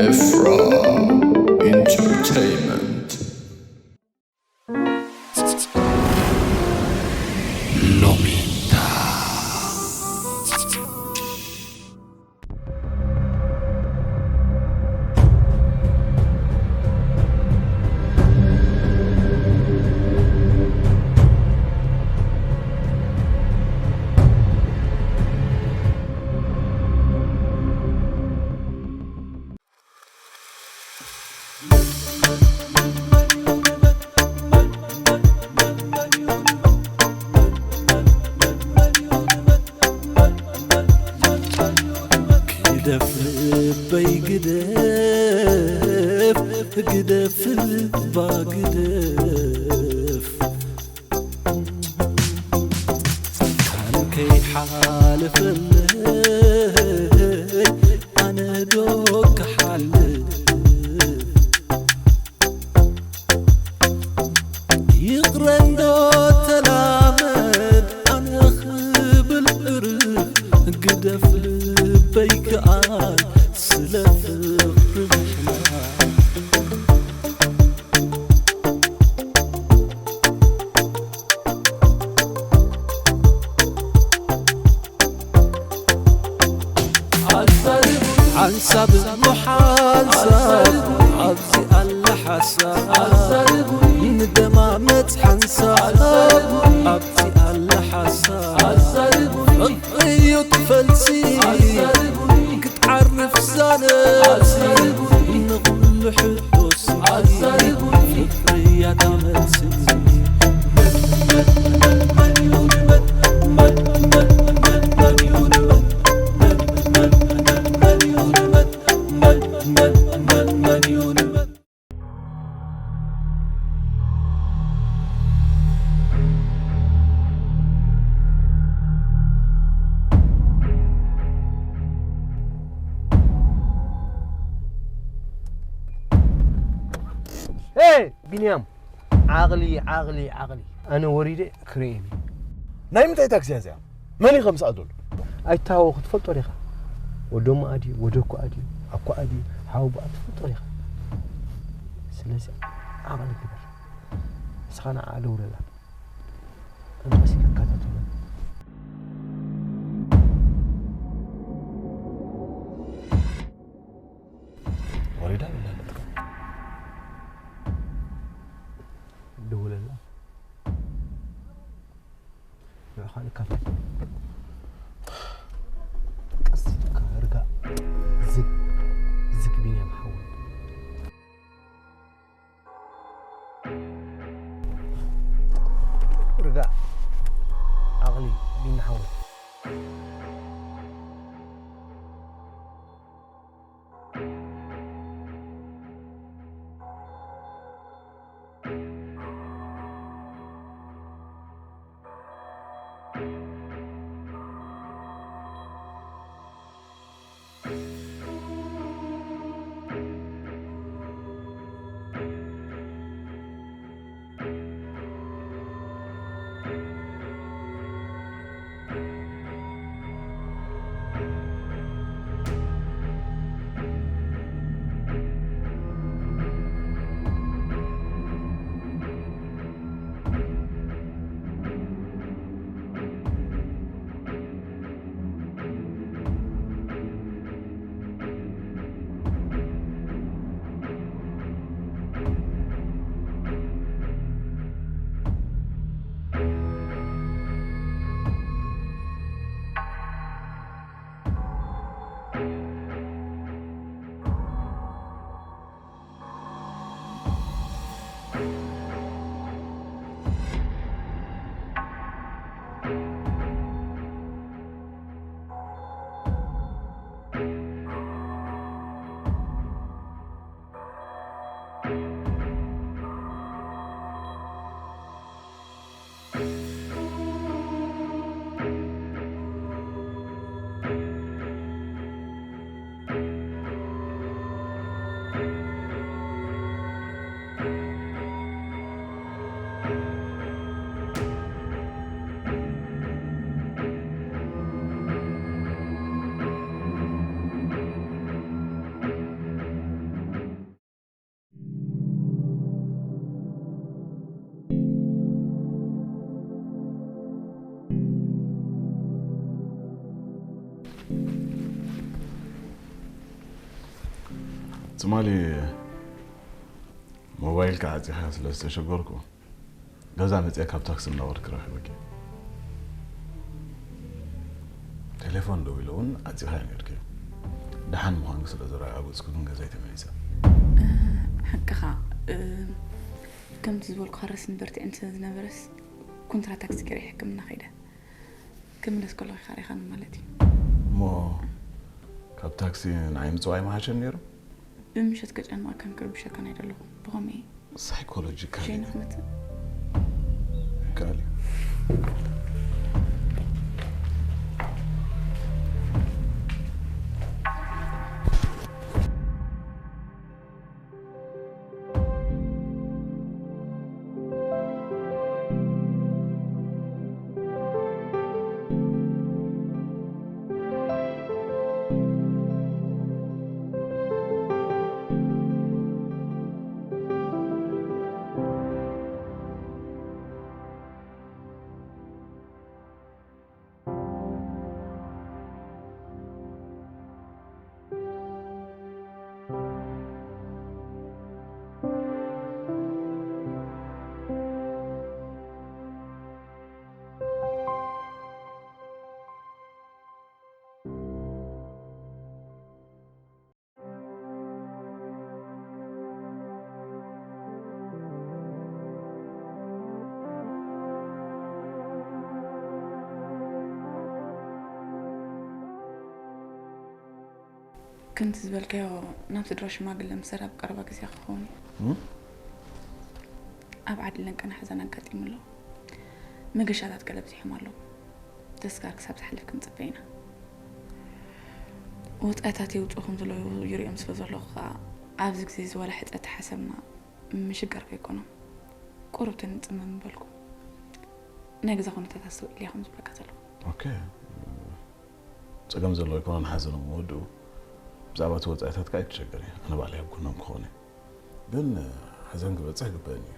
Efra Entertainment. ሎሚታ። ግደፍ ልበይ ግደፍ፣ ግደፍ ልባ ግደፍ። ካን ከይሓልፈለይ ኣነ ዶ ክሓልፍ? ይቕረ እንዶ ተላመድ ኣነ ክብል እርፍ፣ ግደፍ ልበይ ክኣል ስለ ፍቕሪ ምሕላፍ። ሓንሳብ እሞ ሓንሳብ ኣብዚ ኣላ ሓሳብ፣ ንደማመት ሓንሳብ ኣብዚ ኣላ ሓሳብ። ፍቕሪ እዩ እቲ ፈልሲ፣ ክትዓርፍ እዛ ነፍሲ፣ ንኹሉ ሕቶ ስሚ፣ ፍቕሪ እያ እታ መልሲ። ሄይ ቢንያም፣ ዓቕሊ፣ ዓቕሊ፣ ዓቕሊ። ኣነ ወሪደ ክርእየን እየ። ናይ ምንታይ ታክሲ እያ እዚኣ? መን እዩ ከምስኣ ዘሎ? ኣይተሃወኹ፣ ትፈልጦ ዲኻ? ወዶ እሞኣ ድዩ? ወዶ ኣኮኣ ድዩ? ኣኮኣ ድዩ? ሓው ኣቦኣ ትፈልጦ ዲኻ? ስለዚ ዓቕሊ ግበር። ንስኻ ንዓኣ ደውለላ። ቀስ ኢለ እከታተሎ። ወሪዳ በላ ኣለትካ። ደውለላ። ንዕኻ ንካፈል። ቀስ ኢልካ ርጋእ። ዝግ፣ ዝግ ቢንያም ሓወይ። ርጋእ። ዓቕሊ ቢኒ ሓወይ። ትማሊ ሞባይልካ ዓፂኻ ስለ ዝተሸገርኩ፣ ገዛ መፂአ ካብ ታክሲ እናወረድኪ ረኺበኪ። ቴሌፎን ደዊለ እውን ዓፂኻ ነይርኪ። ደሓን ምዃንኪ ስለ ዘረጋገፅኩ ግን ገዛይ ተመሊሰ። ሓቅኻ፣ እ፣ ከምቲ ዝበልኩኻ ረስኒ በርቲዕን ስለ ዝነበረስ፣ ኮንትራት ታክሲ ገይረ ሕክምና ከይደ። ክምለስ ከለኹ ኢኻ ሪኻኒ ማለት እዩ። እሞ ካብ ታክሲ ንዓይ ምፅዋይ ምሓሸኒ ነይሩ? ብምሸት ከጨንቐካን ክርብሸካን ኣይደለኹ። ብኸመይ እዩ? ሳይኮሎጂካሊ ሸይኑ ክመፅእ? ይከኣል እዩ። ከምቲ ዝበልካዮ፣ ናብ ስድራ ሽማግለ ምሰድ ኣብ ቀረባ ግዜ ክኸውን እዩ። እም? ኣብ ዓዲ ለንቀና ሓዘን ኣጋጢሙ ኣሎ። መገሻታት ገለ በዚሖም ኣለዉ። ተስካር ክሳብ ዝሓልፍ ክንጽበ ኢና። ወጻኢታት የውጽኡ ከም ዘለዉ ይርእዮም ስለ ዘለኹ ከኣ፣ ኣብዚ ግዜ እዚ ዋላ ሕጸ ተሓሰብና ምሽጋር ከይኮኖም። ቁሩብ ተንጽመም ምበልኩ። ናይ ገዛ ኩነታት ኣስተውዒለያ ከም ዝብለካ ዘለኹ። ኦኬ። ጸገም ዘለዎ ኣይኮነን ሓዘኖም መወድኡ። ብዛዕባ እቲ ወጻኢታት ከኣ ኣይትሸገሪ። ኣነ ባዕለይ ኣብ ጎኖም ክኸውን እየ። ግን ሓዘን ክበጽሕ ግበእን እዩ።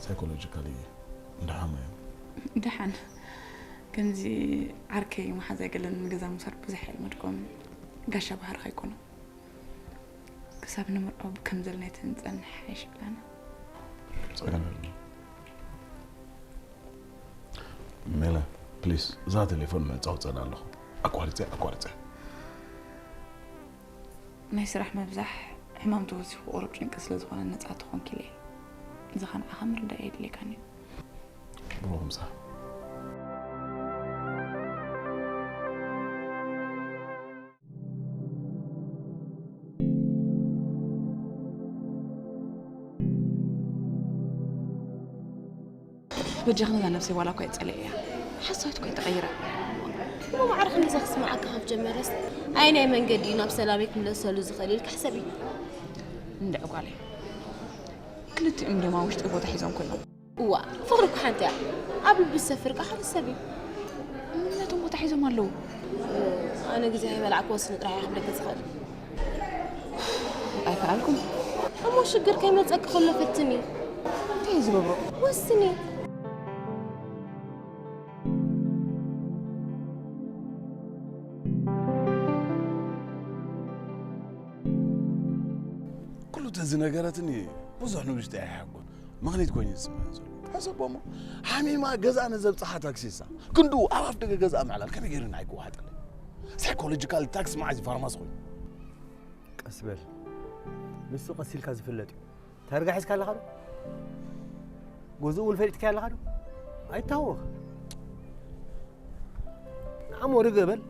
ሳይኮሎጂካሊ እንዳሓሙ እዮም። ደሓን። ከምዚ ዓርከይ መሓዛይ ገለን ንገዛ ምሳር ብዙሕ የልመድኮምን። ጋሻ ባህርኻ ኣይኮኑን። ክሳብ ንምርዖ ብከም ዘለናይ ተንጸንሕ ኣይሽብላና። ጸገም የብሉን። ሜላ፣ ፕሊስ፣ እዛ ቴሌፎን ምዕጻው ጸን ኣለኹ። ኣቋርጸ፣ ኣቋርጸ። ናይ ስራሕ ምብዛሕ ሕማም ተወሲኹ ቁሩብ ጭንቂ ስለ ዝኾነ ነጻ ትኾንኪ ኢለ እየ። እዚ ኸኣ ንዓኻ ምርዳእ የድልየካን እዩ። ብሩኽ ምሳሕ። በጃኽን እዛ ነብሰይ ዋላ እኳ ይጸልእ እያ። ሓሳዊት እኳ ይተቐይራ። እሞ ማዕረ ክንድዚ ክስምዓካ ካብ ጀመረስ፣ ኣየናይ መንገዲ እዩ ናብ ሰላመይ ክምለሰሉ ዝኽእል ኢልካ ሕሰቢ። እንድዒ ጓለይ። ክልቲኦም ድማ ውሽጢ ቦታ ሒዞም ኮይኖም። እዋ፣ ፍቕሪ እኮ ሓንቲ እያ። ኣብ ልቢ ዝሰፍር ከኣ ሓደ ሰብ እዩ። ነቶም ቦታ ሒዞም ኣለዉ። ኣነ ግዜ ከይበላዕኩ ወስኒ ጥራሕ እየ ክብለኪ ዝኽእል። ኣይከኣልኩን። እሞ ሽግር ከይመጸኪ ከሎ ፈትኒ። እንታይ እዩ ዝገብሮ? ወስኒ። ኩሉ ተዝነገረትኒ ብዙሕ ንውሽጢ ኣይሓጎን። ምኽኒት ኮይኑ ዝስምዐን ዘሎ። ሕሰቦ እሞ፣ ሓሚማ ገዛ ንዘብጽሓ ታክሲሳ። ክንዱ ኣብ ኣፍ ደገ ገዛ ምዕላል ከመይ ገይሩ ንዓይ ክወሓጠለይ? ሳይኮሎጂካል ታክስ መዓዝ እዩ ፋርማሲ ኮይኑ? ቀስ በል። ንሱ ቀስ ኢልካ ዝፍለጥ እዩ። ታርጋ ሒዝካ ኣለኻ ዶ? ገዝኡ እውን ፈሊጥካዮ ኣለኻ ዶ? ኣይታወኽ። ንዓሞ ርገ በል።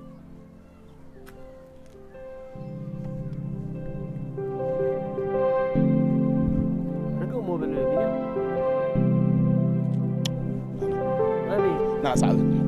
ርግእ እሞ በል ቢንያም። ኣበይ? ና፣ ጻዕዳ እንድሕር።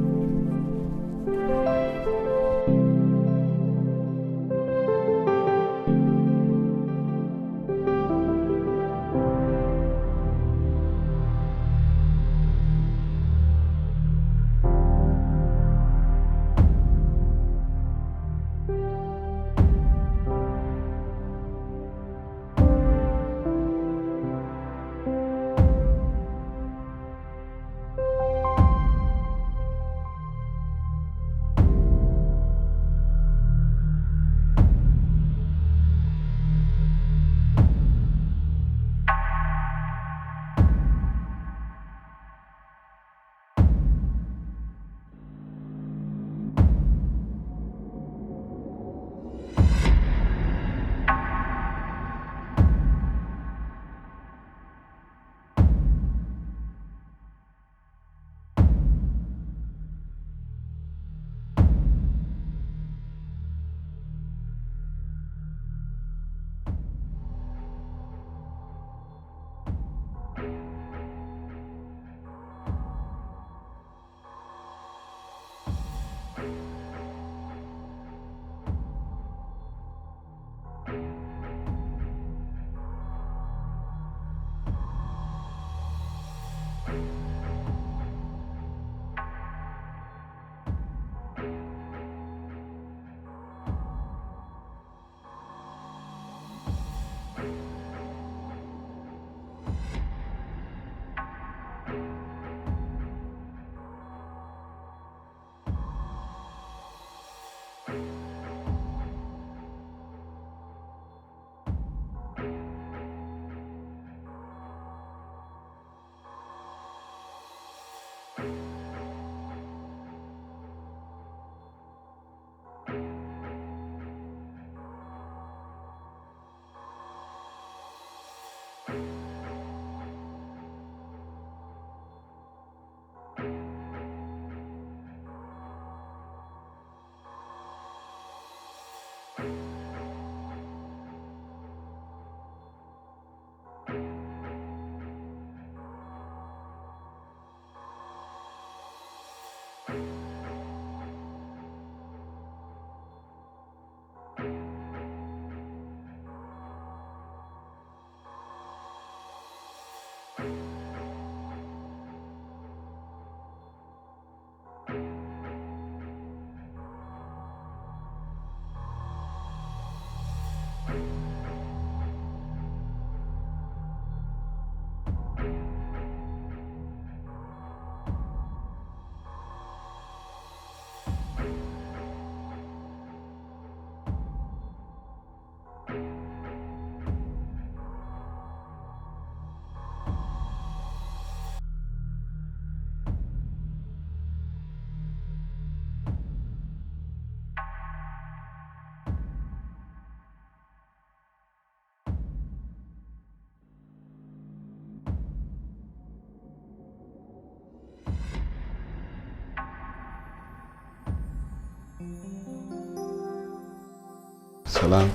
ሰላም።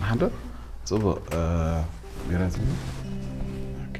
ሓንዶ ጽቡቕ። እ፣ ሜላት። ኦኬ።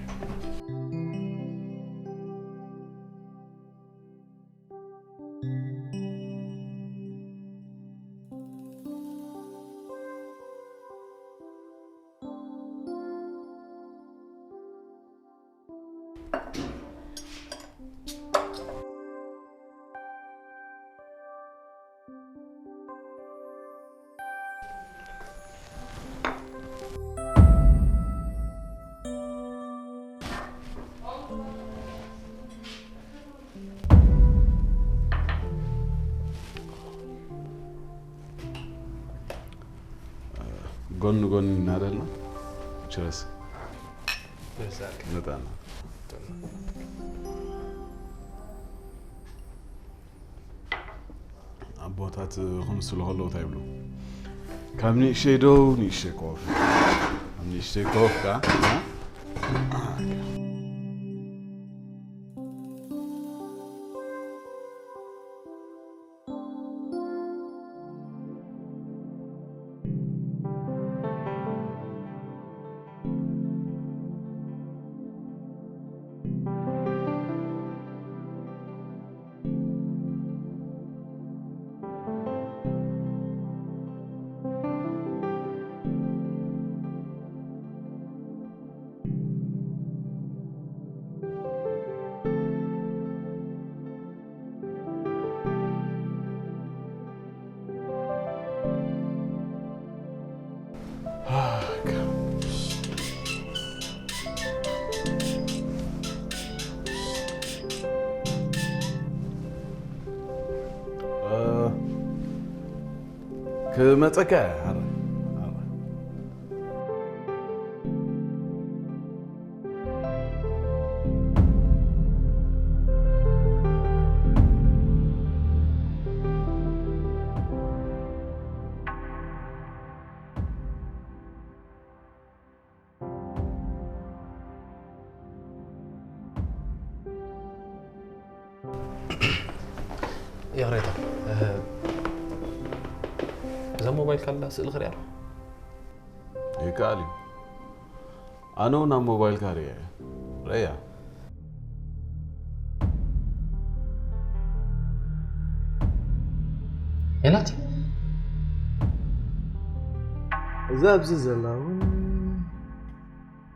ጎን ጎን እናደልና ችረስ ንጣና። ኣቦታት ክምስሉ ከለዉ እንታይ ይብሉ? ካብ ንእሽተይ ደው ንእሽተይ ኮፍ፣ ካብ ንእሽተይ ኮፍ ከኣ ክመጸካ እያ፣ ኣረ፣ ኣረ። ይቕሬታ፣ እ፣ እዛ ሞባይል ካላ ስእሊ ክሪኣ ኣለኹ። ይከኣል እዩ። ኣነ እውን ኣብ ሞባይልካ ርእየ። ረያ። ሜላት? እዛ ኣብዚ ዘላ እውን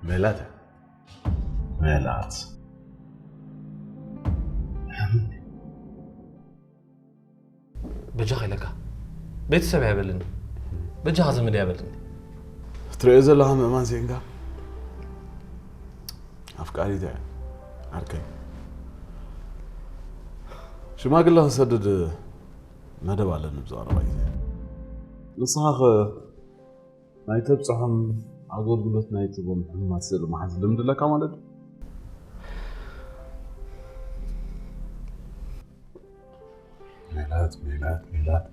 ሜላት እያ። ሜላት። በጃኻ ኢለካ። ቤተሰብ እያ በልኒ። በጃኻ ዘመድ እያ በልኒ። ትርእዮ ዘለኻ ምእማን ስኢንካ? ኣፍቃሪት እያ፣ ዓርከይ። ሽማግለ ክንሰድድ መደብ ኣለኒ ብዝቐረባ ግዜ። ንስኻ ኸ ናይ ተብጽሖም ኣገልግሎት ናይ ትቦም ሕሙማት ስእሊ ምሓዝ ልምዲ ኣለካ ማለት ድዩ? ሜላት፣ ሜላት፣ ሜላት።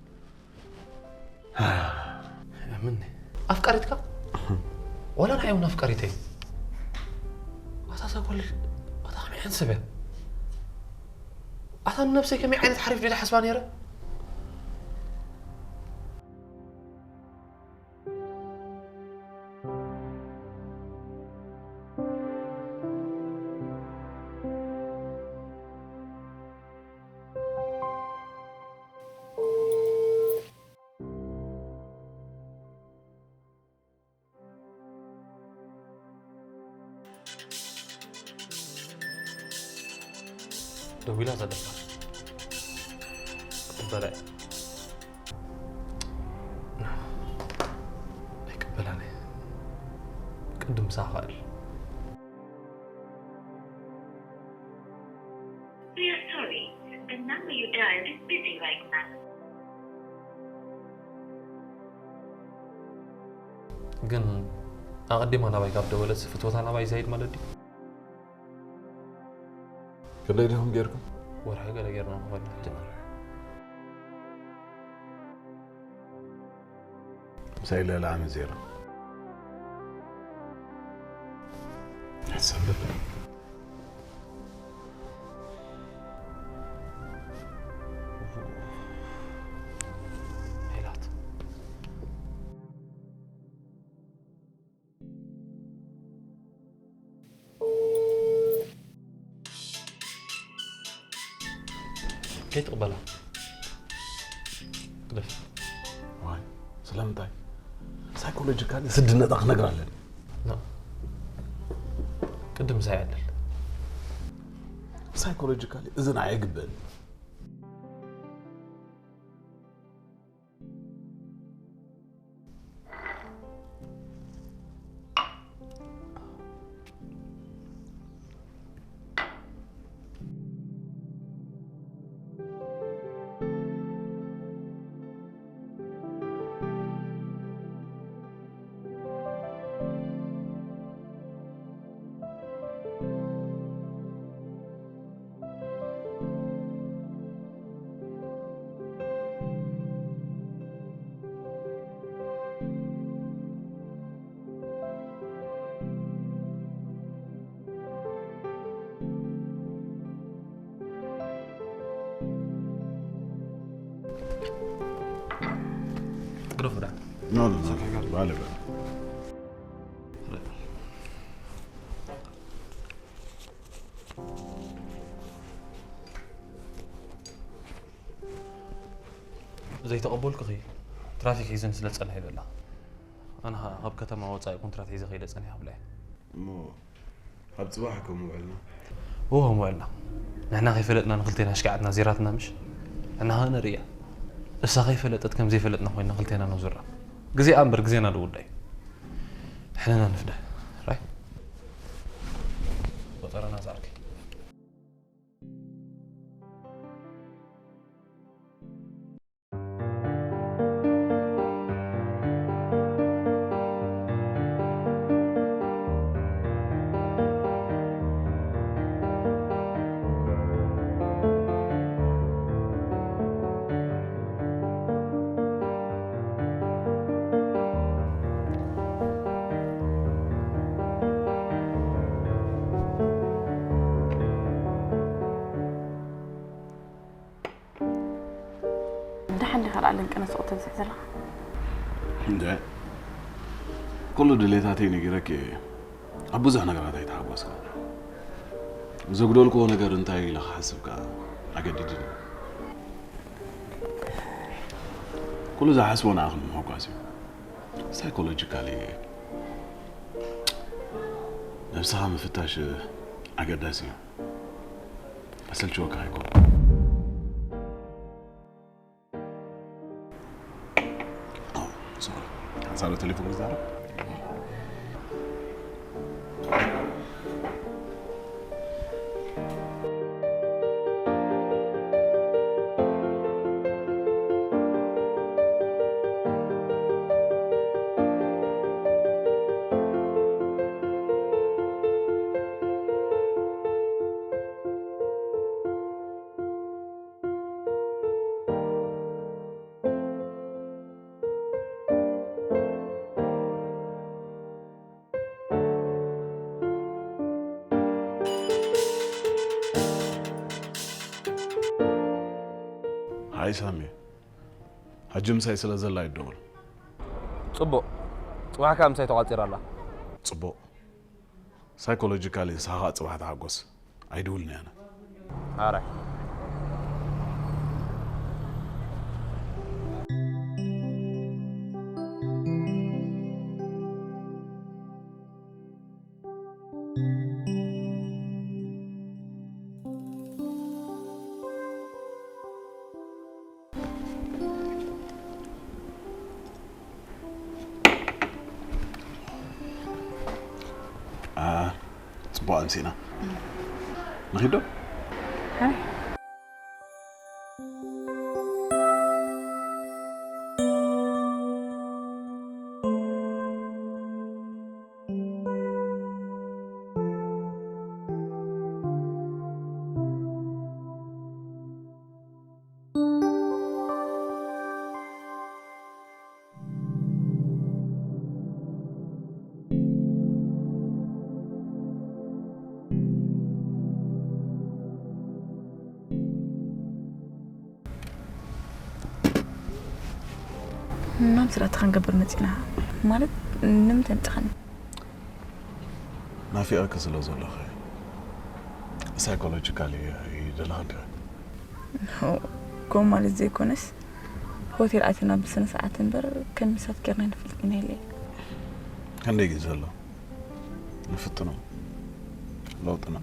እምኒ። ኣፍቃሪትካ? ዋላ ንዓይ እውን ኣፍቃሪተይ። ኣታ እዛ ጓል፣ ኣታ ከመይ ዓይነት ሰብ እያ? ኣታ ንነብሰይ ከመይ ዓይነት ሓሪፍ ድየ ሓስባ ነይረ? ደዊላ ዘለካ ክትበላ እያ። ኣይቅበላን እየ። ቅድም ምሳኻ እየ። We are sorry, the number you dialed is busy right now. ግን ኣቐዲማ ናባይ ካብ ደወለት ፍትወታ ናባይ ይዛይድ ማለት ድዩ? ክንደይ ዲኹም ጌርኩም? ወርሒ ገለ ጌርና ንኾን። ምሳይ ልዕሊ ዓመት ዜሮ። ሕሰብ። ከይትቕበላ። ግደፍ። ዋይ ስለምንታይ? ሳይኮሎጂካሊ ስድነታ ክነግራ ኣለኒ። ኖ። ቅድም ምሳይ ኣለል። ሳይኮሎጂካሊ እዚ ንዓይ ኣይግበእን። ግደፉ ዳ። No, no, no. Vale, vale. ዘይተቐበልኩኺ ትራፊክ ሒዘን ስለ ዝጸንሐ ይበላ። ኣነ ኸኣ ካብ ከተማ ወጻኢ ኮንትራት ሒዘ ከይደ ጸኒሐ ክብላ እየ። እሞ ኣብ ጽባሕ ከም ውዕልና እዎ ከም ውዕልና ንሕና ከይፈለጥና ንክልቴና ኣሽኪዓትና ዜራትና ምሽ? ንሕና ኸኣ ንርእያ። እሳ ከይፈለጠት ከም ዘይፈለጥና ኮይና ክልቴና ንዙራ። ግዜኣ እምበር ግዜና ዶ ውዳእ እዩ። ሕነና ንፍደ። ራይ ቆጸራና ዝኣርኪ። ደሓን ዲኻ? ለኣለን ቀነስኦ ተብዝሕ ዘለኻ እንደ ኩሉ ድሌታተይ ነጊረኪ እየ። ኣብ ብዙሕ ነገራት ኣይተሓጎስካ። ዘጉደልክዎ ነገር እንታይ ኢለ ክሓስብ ከኣ ኣገዲድኒ። ኩሉ ዝሓስቦ ንዓኺ ንምሕጓስ እዩ። ሳይኮሎጂካሊ ነብስኻ ምፍታሽ ኣገዳሲ እዩ። ኣሰልችወካ ኣይኮን። ሶሪ፣ ሓንሳብ ቴሌፎን ክዛረብ። ሃይ ሳሚ፣ ሕጂ ምሳይ ስለ ዘላ ይደውል። ጽቡቕ። ጽባሕ ከኣ ምሳይ ተቋጺራ ኣላ። ጽቡቕ። ሳይኮሎጂካሊ ንስኻ ከኣ ጽባሕ ተሓጎስ። ኣይድውልን እየ ኣነ። ኣራይ። ጽቡቕ ኣምሲና። ንኺዶ? ናም ስራሕቲ ክንገብር መፂና ማለት ንምንታይ ምፅኻኒ? ናፊቐኪ ስለ ዘለኹ ሳይኮሎጂካሊ ይደለኻ እንዲኻ። ከምኡ ማለት ዘይኮነስ፣ ሆቴል ኣቲና ብስነ ስርዓት እምበር ከም ንሳት ጌርና ንፈልጥ ኢና ኢለ። ክንደይ ግዜ ኣሎ? ንፍትኖ። ለውጥና።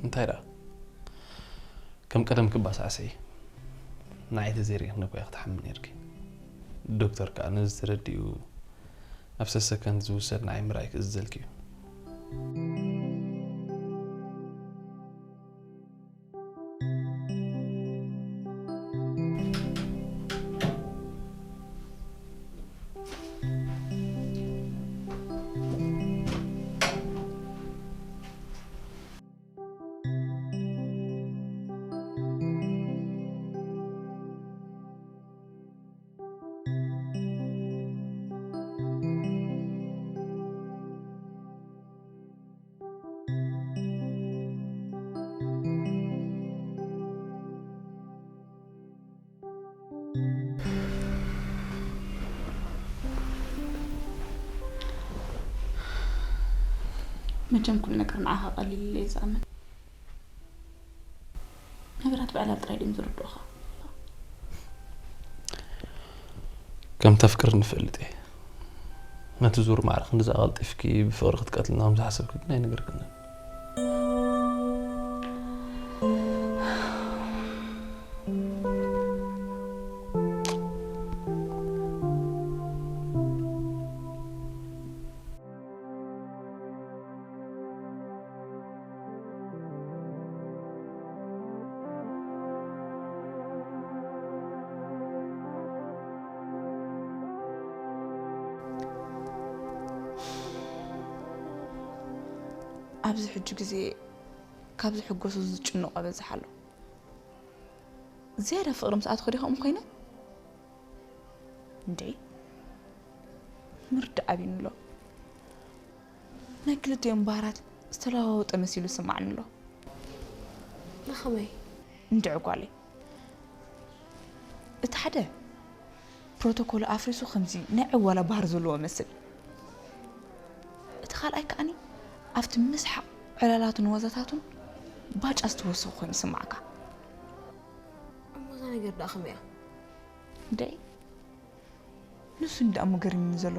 እንታይ ደኣ? ከም ቀደም ክባሳዕሰ እየ። ንዓይ ተዘይርኢኽኒ እኮ ኢኺ ክትሓሚ ነይርኪ። ዶክተር ከኣ ነዚ ተረዲኡ፣ ኣብ ሰሰከንድ ዝውሰድ ንዓይ ምርኣይ ክእዝዘልኪ እዩ። መቸም ኩሉ ነገር ንዓኻ ቀሊል ኢለ እየ ዝኣምን። ነገራት ብዕላል ጥራይ ድዮም ዝርድኡኻ? ከም ተፍቅርኒ እፈልጥ እየ። ነቲ ዙር ማዕረ ክንድዚ ኣቐልጢፍኪ ብፍቕሪ ክትቀትልና ከም ዝሓሰብኪ ግን ኣይነገርክንን። ኣብዚ ሕጂ ግዜ ካብ ዝሕጎሱ ዝጭነቑ በዝሕ ኣሎ። ዝያዳ ፍቕሪ ምስኣትኹ ዲኹም ኮይነ? እንዴ፣ ምርዳእ ኣብዩኒ ኣሎ። ናይ ክልቲኦም ባህራት ዝተለዋወጠ መሲሉ ይስማዓኒ ኣሎ። ንኸመይ? እንድዒ ጓለይ፣ እቲ ሓደ ፕሮቶኮል ኣፍሪሱ ከምዚ ናይ ዕዋላ ባህሪ ዘለዎ መስል። እቲ ካልኣይ ከኣኒ ኣብቲ ምስሓቕ ዕላላቱን ወዘታቱን ባጫ ዝተወሰኹ ኮይኑ ይስማዓካ። እሞ እዛ ነገር ደኣ ከመይ እያ? ደይ ንሱ እንዳ እሞ ገሪምኒ ዘሎ።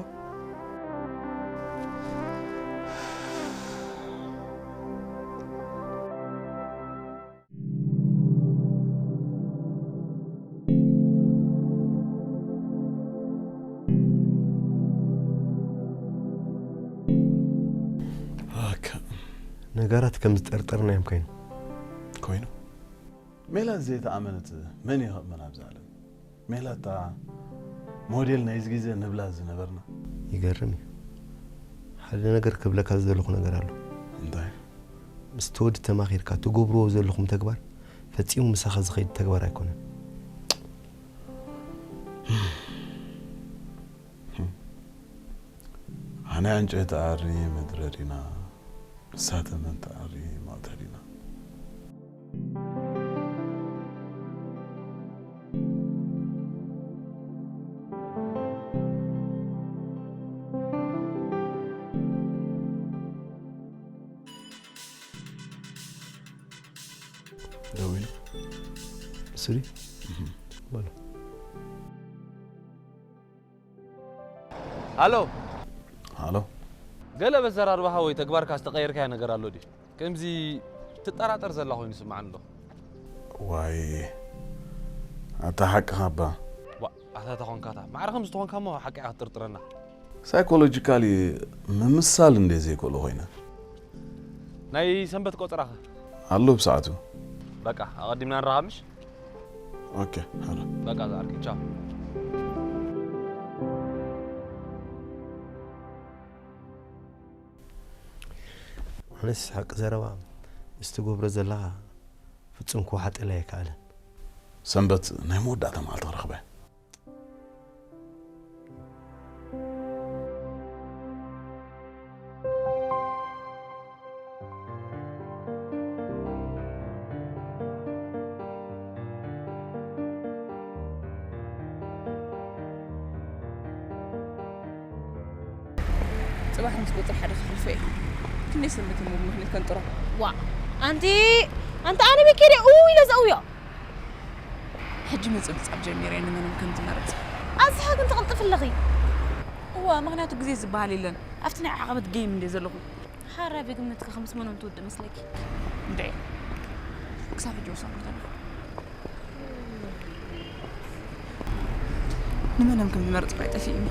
ኣካ፣ ነገራት ከም ዝጠርጠርና እዮም ኮይኑ። ኮይኑ? ሜላት ዘይተኣመነት መን እዩ ከእመን ኣብዚ ዓለም? ሜላታ ሞዴል ናይዚ ግዜ ንብላ ዝነበርና። ይገርም እዩ። ሓደ ነገር ክብለካ ዝደለኹ ነገር ኣሎ። እንታይ? ምስቲ ወዲ ተማኺርካ ትገብርዎ ዘለኹም ተግባር ፈጺሙ ምሳኻ ዝኸይድ ተግባር ኣይኮነን። ኣነ ዕንጨይቲ ኣሪ ምድረ ዲና፣ ንሳ ተመን ተኣሪ መቕተሊና። ደዊሉ። ስሪ። በሉ። ሃሎ። ሃሎ። ገለ በዘራርባኻ ወይ ተግባርካ ዝተቐየርካዮ ነገር ኣሎ ድዩ? ከምዚ ትጠራጠር ዘላ ኮይኑ ይስምዓኒ ኣሎ። ዋይ፣ ኣታ ሓቅኻ እባ። ዋ፣ ኣታ ተኾንካታ። ማዕረ ከም ዝተኾንካ እሞ ሓቂ ኢኻ ትጥርጥረና። ሳይኮሎጂካሊ ምምሳል እንደ ዘይክእሉ ኮይነ። ናይ ሰንበት ቆጸራኸ? ኣሎ ብሰዓቱ። በቃ፣ ኣቐዲምና ንራኸብ ምሽ? ኦኬ፣ ሃሎ። በቃ፣ ዝኣርኪ፣ ቻው። ኣነስ ሓቂ ዘረባ ምስ ትገብሮ ዘለኻ ፍጹም ክወሓጠለይ ኣይከኣለን። ሰንበት ናይ መወዳእታ መዓልቲ ክረኽበ። ጽባሕ ምስ ቁጽሪ ሓደ ክሕልፎ እየ። ክንደይ ሰንበት እሞ ብምኽንያት ከንጥሮ። ዋ፣ ኣንቲ፣ ኣንቲ ኣነ ቤት ከይደ፣ ኡ ኢለ ዘእውዮ። ሕጂ ምጽብጻብ ጀሚረ እየ ንመን ከም ዝመርጽ። ኣዝሓ ግን ትቕልጥፊ ኣለኺ። እዋ፣ ምኽንያቱ ግዜ ዝበሃል የለን። ኣብቲ ናይ ዓቐበት ጌም እንድየ ዘለኹ። ሓራይ ብግምትኪ ከምስ መኖም ትውድእ መስለኪ? እንድዒ፣ ክሳብ ሕጂ ወሰንኩ ዘለኹ። ንመን ከም ዝመርጽ እኳ ኣይጠፊእኒ።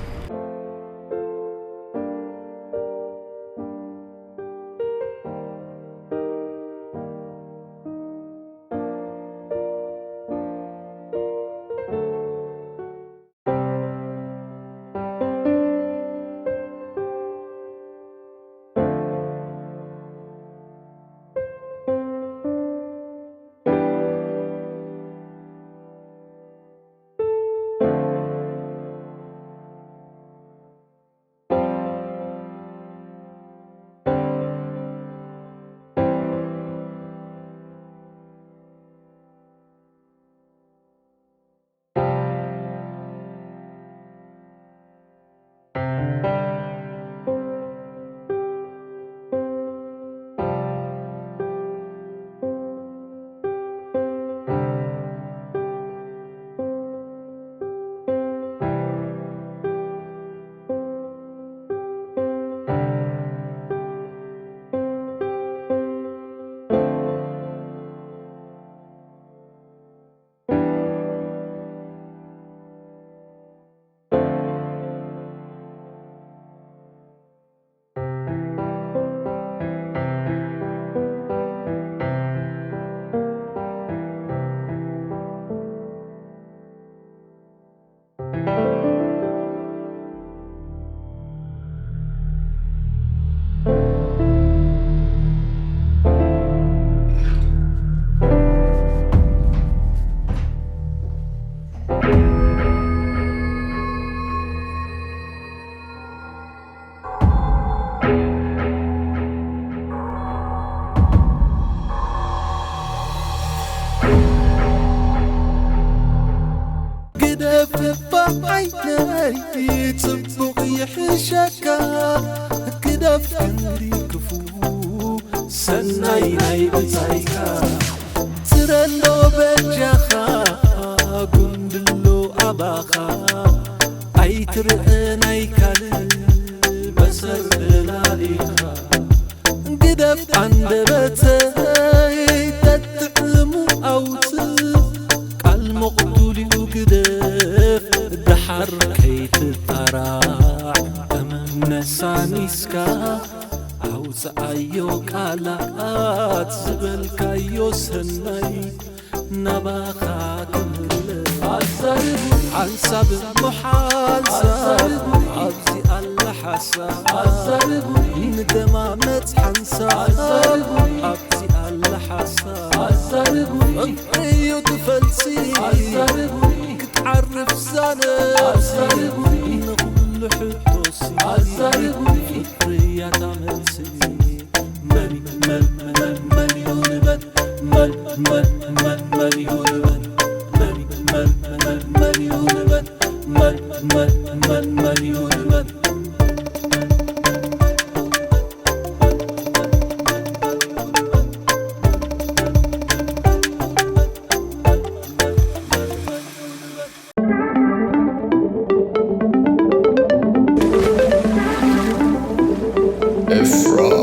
ግደፍ እባ ዓይነይ ጽቡቕ ይሕሸካ፣ ግደፍ ክንዲ ክፉ ሰናይ ናይ ብጻይካ። ትረሎ በጃኻ፣ ጉንድሎ ኣባኻ፣ ኣይትርእ ናይ ካልእ በሰር ደላሊኻ። ግደፍ ኣንደበተይ ተጥዕሙ ኣውጽእ፣ ቃል መቕቱል እዩ ግደፍ፣ ደሓር ከይትጣራዕ እመን ነሳኒስካ። ኣውጽኣዮ ቃላት ዝበልካዮ ሰናይ ናባኻ ክምለስ። ኣዛርቡ ሓንሳብ እሞ ሓንሳብ ኣብዚ ኣላ ሓሳብ። ኣዛርቡ ንደማመጽ ሓንሳብ ኣብዚ ኣላ ሓሳብ። ኣዛርቡ ፍቕሪ እዩ እቲ ፈልሲ። ኣዛርቡ ክትዓርፍ ዛነብ። ኣዛርቡ ንኹሉ ሕቶሲ። ኣዛርቡ ፍቕሪ እያ እታ መልሲ። መን መን መን መን ይሁን በል። መን መን መን መን ይሁን በል። መን መን መን መን ይሁን በል። መን መን መን መን ይሁን በል። Frog.